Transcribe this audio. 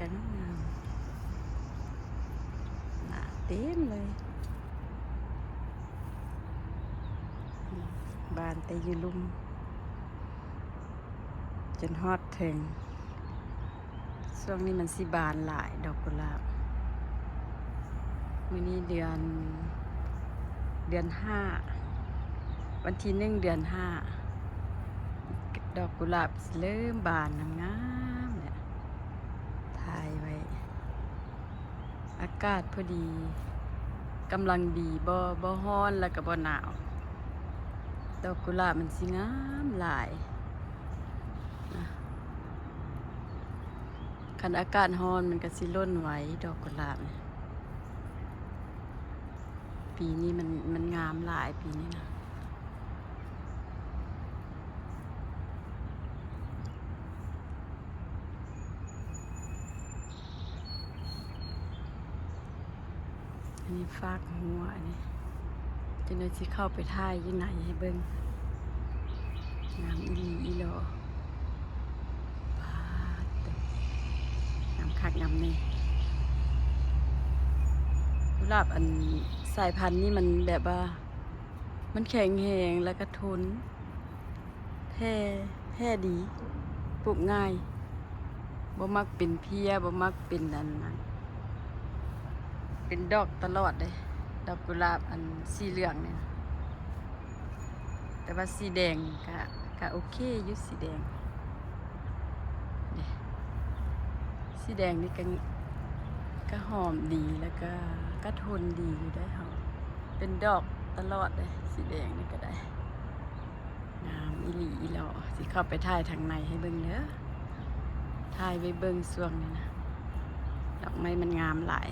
ງາມໆ ໜ້າເຕັມເລີຍ ບານແຕ່ຢູ່ລຸ່ມ ຈົນຮອດເທິງ. ຊ່ວງນີ້ມັນຊິບານຫຼາຍ ດອກກຸຫຼາບ. ມື້ນີ້ເດືອນ ເດືອນຫ້າ ວັນທີໜຶ່ງ ເດືອນຫ້າ ດອກກຸຫຼາບຊິເລີ່ມບານງາມໆແຫຼະ. ຖ່າຍໄວ້ ອາກາດພໍດີ ກຳລັງດີ ບໍ່ ບໍ່ຮ້ອນ ແລ້ວກໍບໍ່ໜາວ. ດອກກຸຫຼາບມັນຊິງາມຫຼາຍນະ. ຄັນອາກາດຮ້ອນມັນກໍຊິຫຼົ່ນໄວ ດອກກຸຫຼາບນີ້. ປີນີ້ມັນ ມັນງາມຫຼາຍປີນີ້ນະ. ອັນນີ້ຟາກຫົວ ອັນນີ້ ຈັກໜ້ອຍຊິເຂົ້າໄປຖ່າຍຢູ່ໃນໃຫ້ເບິ່ງ. ງາມອີ່ຫຼີອີ່ຫຼໍ. ປາດໂທ້ ງາມຄັກງາມແນ່. ກຸຫຼາບອັນສາຍພັນນີ້ມັນແບບວ່າ ມັນແຂງແຮງ ແລ້ວກໍທົນ ແຜ່ ແຜ່ດີ ປູກງ່າຍ ບໍ່ມັກເປັນເພຍ ບໍ່ມັກເປັນອັນນັ້ນ ເປັນດອກຕະຫຼອດເດ້ ດອກກຸຫຼາບອັນສີເຫຼືອງນີ້ນະ. ແຕ່ວ່າສີແດງກະ ກະໂອເຄຢູ່ ສີແດງເດ້. ສີແດງນີ້ກະ ກະຫອມດີ ແລ້ວກະ ກະທົນດີຢູ່ເດ້ເຮົາ. ເປັນດອກຕະຫຼອດເດ້ ສີແດງນີ້ກະໄດ້. ງາມອີ່ຫຼີອີ່ຫຼໍ. ຊິເຂົ້າໄປຖ່າຍທາງໃນໃຫ້ເບິ່ງເດີ. ຖ່າຍໄວ້ເບິ່ງຊ່ວງນີ້ນະ ດອກໄມ້ມັນງາມຫຼາຍ.